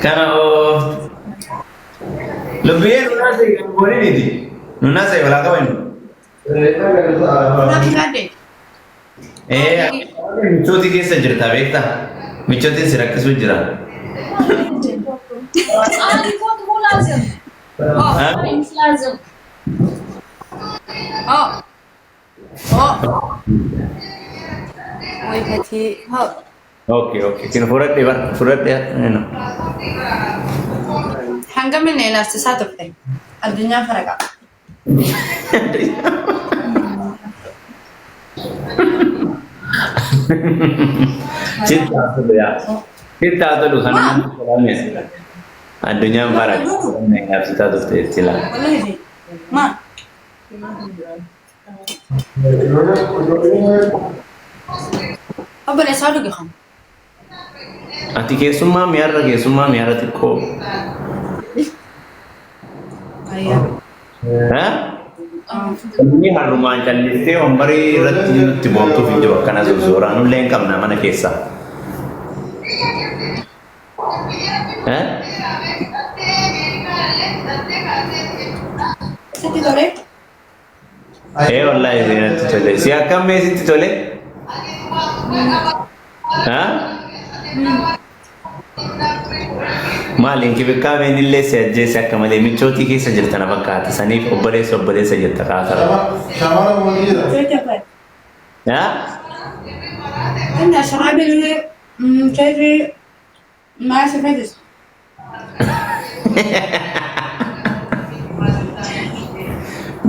Kana ooftu. Lubbiyee nunaa ta'e kan gooniniiti. Nunaa ta'e walaa qabani. Naaf yaadde. Ee michooti keessa jirta beektaa? Michootiin si rakkisuu jira. Ani kootu hoo laazim. Oh, miti laazim. Oh. Oh. Way fatii. Oh. Okay, okay. Kin fudhadhe bar fudhadhe. No. Hangam inni naafsisaa turte. Addunyaan faraqa. Sitti haa tolu yaa. Sitti haa tolu kanuma salaame. Addunyaan bara naafsisaa turte sila. Wallahi. Ma. Obboleessaa dhuge kan. Ati keessummaa mi'arra keessummaa mi'arra xiqqoo. Ayyaa. Ha? Inni harrumaan callistee wambarii irratti nutti boontuuf hin jiru akkana zorzooraa nullee hin qabna mana keessaa. Ha? Sitti tolee? Ee wallaahi natti tole. Si akkam mee sitti tole? Ha? Maal inkibikaabeen illee si ajjeese akka malee michootii keessa jirta na fakkaata. Saniif obboleessa obboleessa jetta kaasara. Shamara mootiidha. Ha? Inni asharaa keefi maal si fayyisa?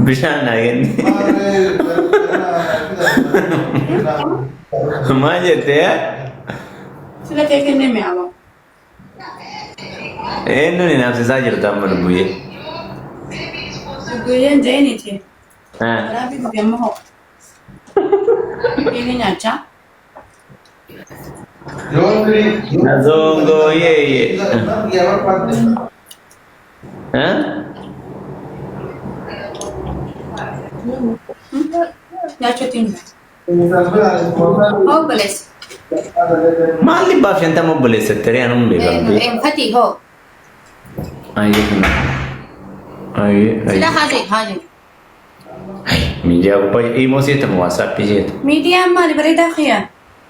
Bishaan naa kenni. Maal jettee? Sila kee kennee mi'aawa. Eenyuun hinaafsisaa jirta amma lubbuyyee? Lubbuyyeen jeeniiti. Ah. Waraabbi dhuge amma hoo. Keekii nyaachaa. Nazongo yeye. Eh? Nyaachuutti hin jiru. Obboleessa. Maal 150 obboleessa tere anum beekamte. Fatii hoo. Ayyee kana. Ayyee Sila ayyee. haajee haajee. Miidiyaa gubbaa imoo seetamu waasappii seeta. Miidiyaan maali bareedaa kiyya?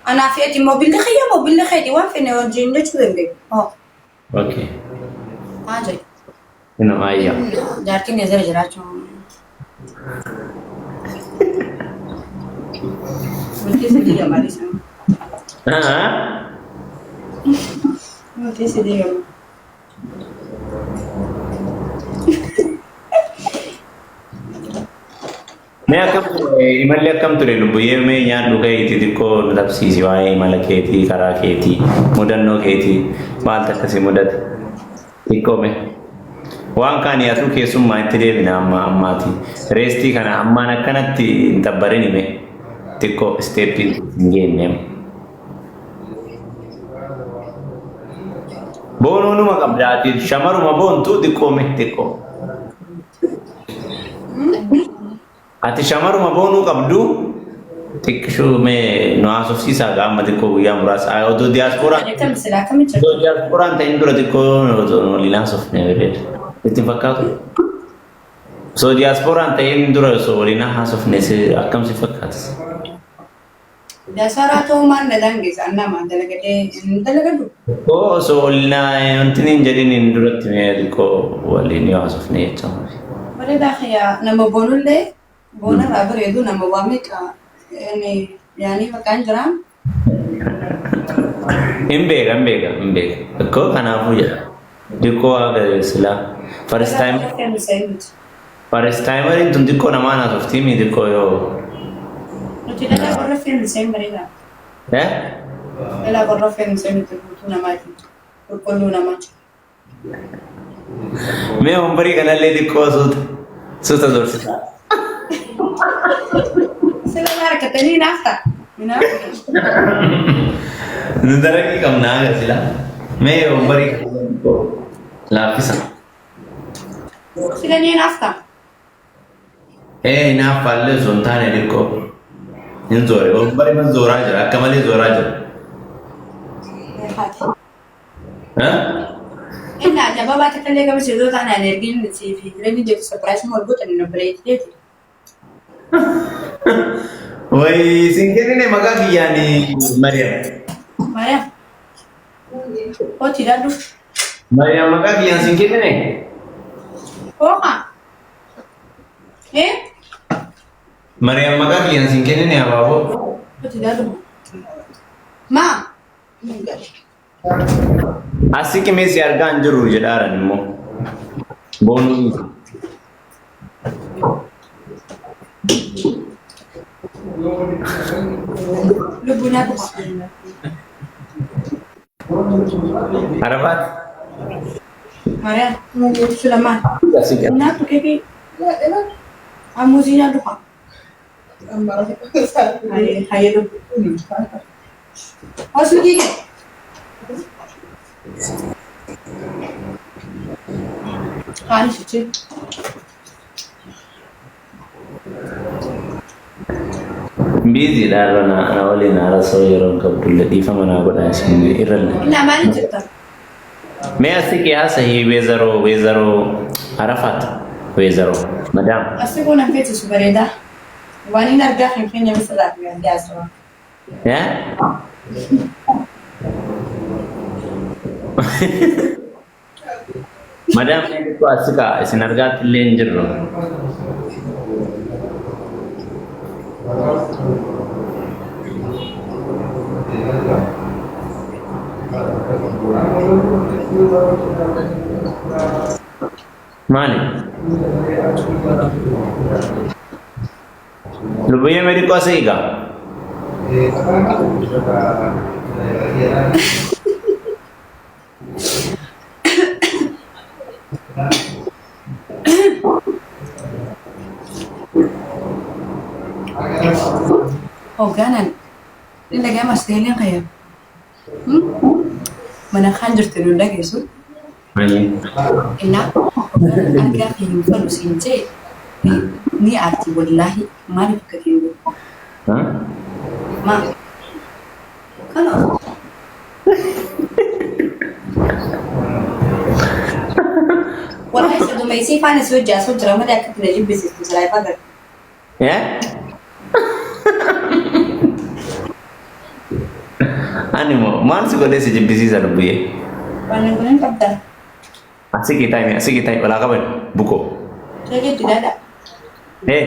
Anaa fi ati moobilli kiyya moobilli keeti waan fedhe wajjin jechuu dandeenya. Hoo. Okay. Haajee. Inoo ayyaa. Jaartiin eessa jiraachuu? Bultii si diigama dhiisama. Ah. Bultii si diigama. Mee akkam ture imalli akkam ture lubbuyyee mee nyaadhu ka'iiti xiqqoo nu tabsiisi waa'ee imala keetii karaa keetii mudannoo keetii maaltu akkasii mudate xiqqoo mee waan kaan yaatuu keessummaa itti deebina amma ammaati reestii kana ammaan akkanatti hin tabbarin hime xiqqoo isteeppiin hin geenne amma. Boonuu numa qabda ati shamaruma boontuu xiqqoo mee xiqqoo. Ati shamaruma boonuu qabdu xiqqishuu mee nu haasofsiisaa gaa amma xiqqoo guyyaa muraasa. Ay, odoo diyaasporaa Akkam silaa akkamitti odoo diyaaspooraan ta'in dura xiqqoo odoo waliin haasofne bareeda. Itti hin fakkaatu. Osoo diyaaspooraan ta'in dura osoo waliin haasofne akkam si fakkaata? Dasaraa ta'uu maal na daangessa annama dalagadhee hin dalagadhu. Xiqqoo osoo wanti hin jedhiniin duratti mee xiqqoo waliin yoo haasofne jechuudha. Bareedaa kiyya nama boonullee boonarraa bareedu nama waa meeqa yaanii maqaan jira. Hin beeka hin beeka hin beeka. Xiqqoo kanaafuu jedha. Xiqqoo haga silaa. First time first timeriin tun xiqqoo namaan haasoftii mi xiqqoo yoo. Nuti dhalaa qorra fe'umsee bareedaa. Eh? Dhalaa qorra fe'umsee nuti guutuu namaati. Qulqulluu namaati. Mee wambarii kanallee xiqqoo suuta suuta zorsisa. Sila harkatanii naaf ta'a. Naaf Nu daraqii qabna haga sila. Mee wambarii kanallee xiqqoo laaffisa. Sila ni naaf ta'a. Ee hinaaffaallee osoo hin taane xiqqoo. Hin zoore. Bari man zooraa jira. Akka malee zooraa jira. Haati. Ha? Inni ajababaa takka illee gama seetota taanaan ergiin si fi jireenya jettu surprise wal godhan na bareedeeti. Wayi sin kennine maqaa kiyyaan Mariam. Mariam. Hojii ilaallu. Mariam maqaa kiyyaan sin kennine? Hooqa. Eh? Mariam maqaa kiyyaan sin kennine abaaboo? Hojii ilaallu. Maa? Asi qimee si argaa hin jiru jedhaaran immoo. Boonuu. Lubbuu naa qofa. Arafaat. Mariam. Sulamaan. Asi qimee. Nyaatu keekii. Amuuzii nyaatu qaba. Hayyee lubbuu. Osoo kiike. Haani sichi. Biiziidha irra na waliin haarasoo yeroo hin qabdullee dhiifama naa godhaa isin irra. Innaa maali jirta? Mee asi qiyaasa weezaroo weezaroo Arafaat weezaroo madaam. Asi kun an feetisu bareedaa. Waan inni argaa kan keenya misirraa fi adda asirraa. Yaa? Madaam mee xiqqoo asi ka'a isin argaatti illee hin jirru. Maali? Lubbiyyee mee xiqqoo asii egaa. Hoggaanaan inni dhaga'ama asteeleen qayyab. Mana kaan jirti nu dhageessu. Innaa hoggaanaan argaa fi hin fedhu siin jee ni aarti wallaahi maaliif akka ta'e hin beeku. Maa? Kana. Wallahi saduma isii faana si hojii asoo jira malee akka itti na jibbisiistu silaa ifa agarta. Ani moo maal si godhee si jibbisiisa lubbuyyee? Waan kun hin qabdaa. Asii qixaa asii qixaa walaa qaban bukoo. Keekii itti daadhaa. Eh.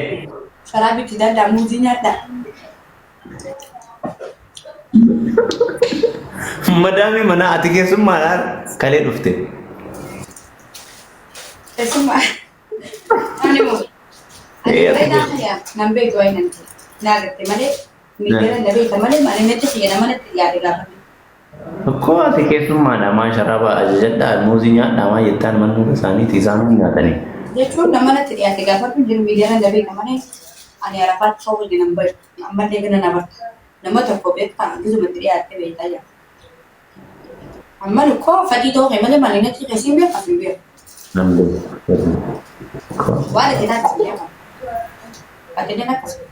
Sharaabii itti daadhaa muuzii nyaadhaa. Madaamii manaa ati keessummaadhaan kalee dhufte. Keessummaa. Ani moo. Ani bareedaa kiyya nan beektu waa'ee nan ta'e. Naa garte malee miidhagina na beekta malee ani natti kiyya nama natti dhiyaate gaafate. Akkoo ati keessummaadha maa sharaaba ajajadhaa muuzii nyaadhaa maa jettaan mana hunda isaaniiti isaan hundi nyaatanii. Jechuun nama natti dhiyaate gaafadhu jiru miidhagina na beekta malee ani arafaatti fa'uu hojii nan bayu. Ammallee gana na barta. Nama tokko beektaa gisumatti dhiyaattee beektaa jira. Amma koo fadhii ta'uu kee malee malee natti keessiin beekaa fi beeku. Nan beeku. Waan ati taate si beekaa. Ati illee akkasuma.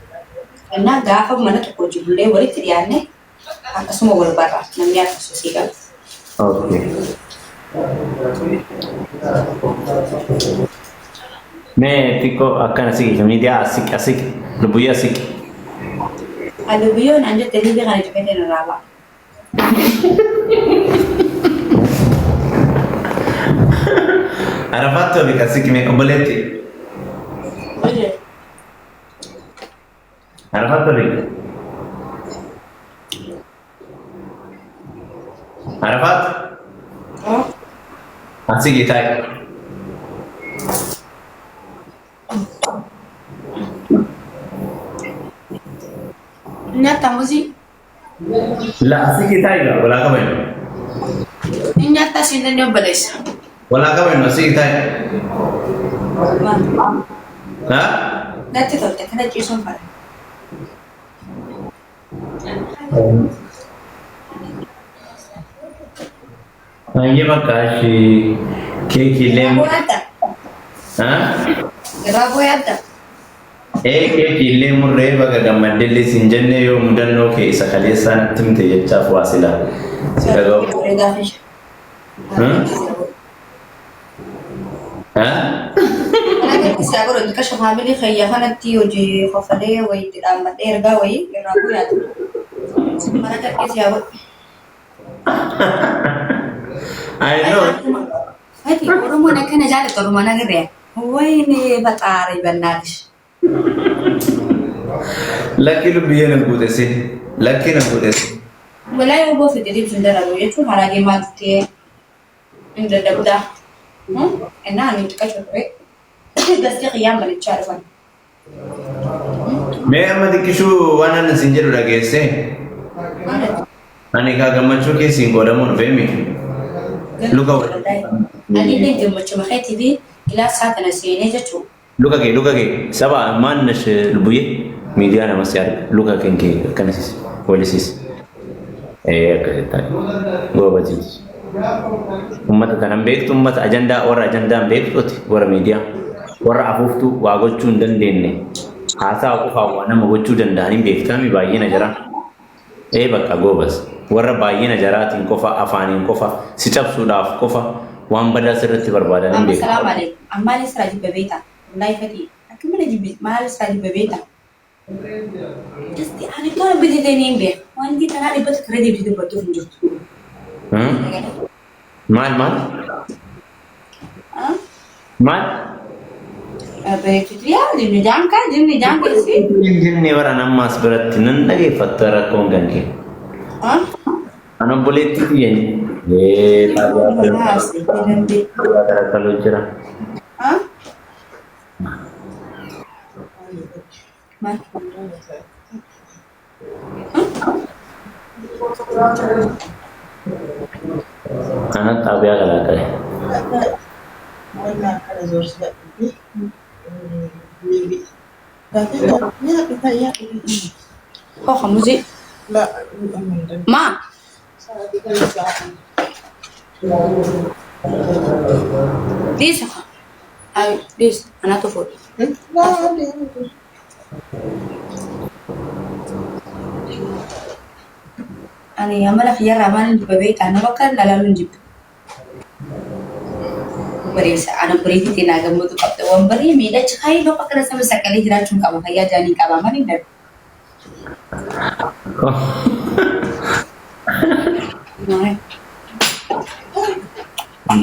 Innaa gaafa mana tokko jirullee walitti dhiyaanne akkasuma wal barra namni akkasuma sii qaba. Okay. Mee xiqqoo akkana siqi miidiyaa asiqi asiqi lubbuyyee asiqi. Alubiyyoo naan jette liivii kana cufeetiin irraa ba'a. Arafaatti wabi asiqi mee obboleetti. Arafaatti wabi. Arafaat asiqi taa'i. Nyaata muuzii. La asiqi taa'i gaa walaa qabannu. Nyaata siin inni obboleessa. Walaa qabannu asiqi taa'i. Ha? Natti tolte kana ciisuun fara. Baay'ee bakka ishee keekii illee. Raaboo yaadda? Ha? Raaboo yaadda? Ee, keekii illee murree baga gammaddellee siin jenne, yoo mudannoo kee isa kaleessaa natti himte jechaaf waa sila si dhaga'u. Bareedaa fi. Hmm? Ha? Isaa godhu xiqqasha faamilii kiyya kanatti hojii kofalee wayiitti dhaammadhee ergaa wayii irraa guyyaatu. Mana caqqee siyaa godhu. I know. Ati Oromoon akkana jaallattu Oromoon agarree. Wayne faxaare bannaatish. Lakki lubbiyyee na guutesse. Lakki na guutesse. Walaa yoo boofi diriif hin dalagu jechuun haraagee maal ta'ee hin dadhabdaa. Innaa ani xiqqasha ture. Gastii xiyyaan balichaa dhufan. Mee amma xiqqishuu waan ani siin jedhu dhageesse. Ani kaa gammachuu keessi qoodamuu dhufee miti. Luka Ani illee gammachuma keetii fi gilaasaa kana seenee jechuudha. Luka kee, luka kee, saba maannash lubbuyyee miidiyaa nama si arga, luka kee kee akkanasis walisis ee akkasitti goobasiis. Ummata kanan beektu, ummata ajandaa, warra ajandaan beektuuti, warra miidiyaa, warra afuuftuu waa gochuu hin dandeenye, haasaa qofaa waa nama gochuu danda'anii beektami baay'ina jira. Ee, bakka goobas warra baay'ina jaraatiin qofa, afaaniin qofa si cabsuudhaaf qofa waan badaa sirratti barbaadan hin Amma beektu. salaam alaikum. Amma maal israa jibba beektaa? Wallahi fati. Akka mana jibbi maal israa jibba beektaa? Just ani tola bitatee ni hin beeku. Wanti tanaa dhibbatu kira deebisee dubbattuuf hin jirtu. Hmm? Maal maal? Maal? Beektu yaa jinni jaankaa jinni jaankeessi. Hin jenne baran ammaas biratti nan dhageeffatta rakkoon kan kee. An obboleettii tiyya. Ee, xaabiyaa karakkaluu jira. Maal? Ana xaabiyaa kalaaqale. Koo muzi. Ma. Dhiisa. Ay, dhiisa. Anatu fuudhe. Ani amala kiyyarraa maal hin jibba beektaa? Nama akka lalaaluu hin jibba. Bareessa ana bareetti naa gammadu qabda. Wambarii miidhachi kaayee lafa kana saba saqalee jiraachuun qaba. Fayyaa jaanii qaba. Maal hin darbu.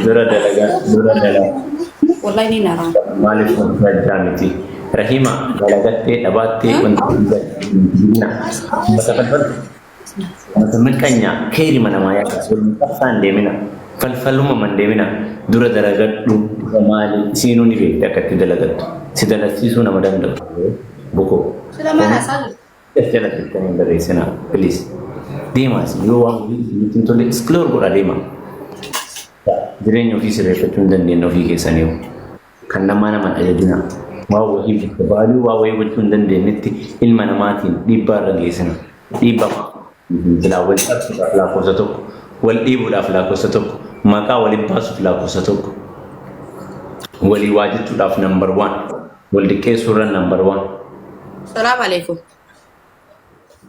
Dura dalagaa, dura dalagaa. Wallahi ni nara. Maaliif wanta miti? Rahima dalagattee dhabaattee wanta hunda. Mata falfal. Mata miqqanya keerima namaa yaada. Wal hin deemina. Falfaluma man deemina. Dura dalagadhu, dura maali isiinuu ni beekti akka itti dalagattu. Si dalagsiisuu nama danda'u. Bukoo. Sila maal haasaa jirtu? As jala jettanii hin barreessinaa. Please. Deemaas yoo waan isinitti hin tolle explore godhaa deema. Jireenya ofii sirreeffachuu hin dandeenye ofii keessanii. Kan namaa naman ajajina. Waa wahii bakka baaluu waa wahii gochuu hin dandeenyetti ilma namaatiin dhiibbaa irra geessina. Dhiibbaa silaa wal cabsuudhaaf lakkoofsa tokko, wal dhiibuudhaaf lakkoofsa tokko, maqaa waliin baasuuf lakkoofsa tokko, walii waa jechuudhaaf number one, wal diqqeessuurra number one. Salaam alaikum.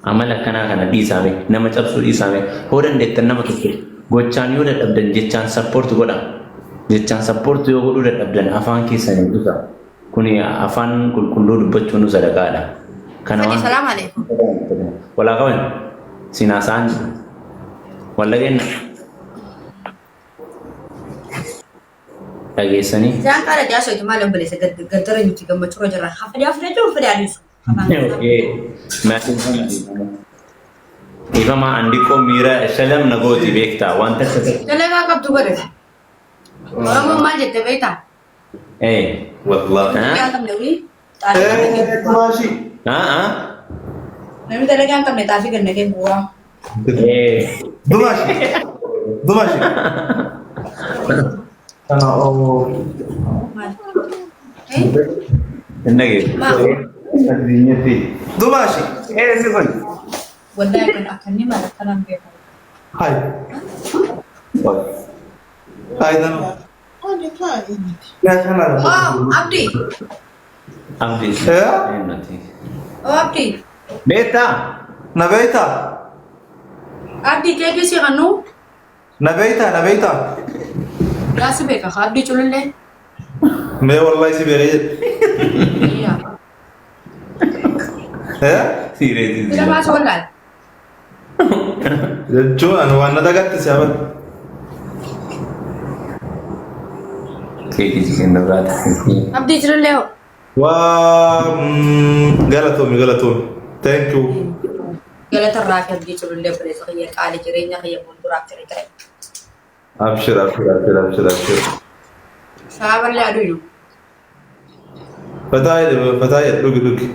Amala akkanaa kana dhiisaame, nama cabsuu dhiisaame, hoo dandeettan nama tokko gochaan yoo dadhabdan jechaan support godha. Jechaan support yoo godhuu dadhabdan afaan keessanii dhufa. Kuni afaan qulqulluu dubbachuun sadaqaadha. Kana waan Salaam alaikum. Walaa qaban sinaasaan wallageenna dhageessanii. Isaan qaala jaasoo maal obboleessa gaddara nuti gammachuu irra jirra. Hafadee hafadee jiru fedhe adiisu. Ifama andiqoo miira shalam na gooti beektaa wanta akka Dalagaa qabdu godhe. Oromoon maal jette beektaa? Eh. Wallahi. Dalagaa hin qabne wii xaafii ganna kennu. Maashi. Ah ah. Namni dalagaa hin qabne xaafii ganna kennu bu'aa. Eh. Dumashi. Dumashi. Kana oo. Maal? Hin dhageessu. Maal? Dumashi. Ee si kun. Wallahi kan akkanni maal akkanaan beekamu. Hai. Hai dan. Ya sana. Oh, Abdi. Abdii. Eh? Eenyuti? Oo Abdii. Beektaa? Na beektaa? Abdii keekii si kannuu Na beektaa? Na beektaa? Yaasi beeka abdii culullee. Mee wallahi si beekee jedhe. Eh? Siireetii. Lamaa si wallaal. Jechuun ani waan na dagatte si haban. Keekii si kennu raata. Abdii culullee hoo. Waa galatoomi galatoomi. Thank you. Galata irraa fi abdii culullee obboleessa kiyya qaali jireenya kiyya fuulduraaf ture ta'e. Abshir abshir abshir abshir abshir. Saaballee aduu Fataa jedhe fataa jedhe dhugi dhugi.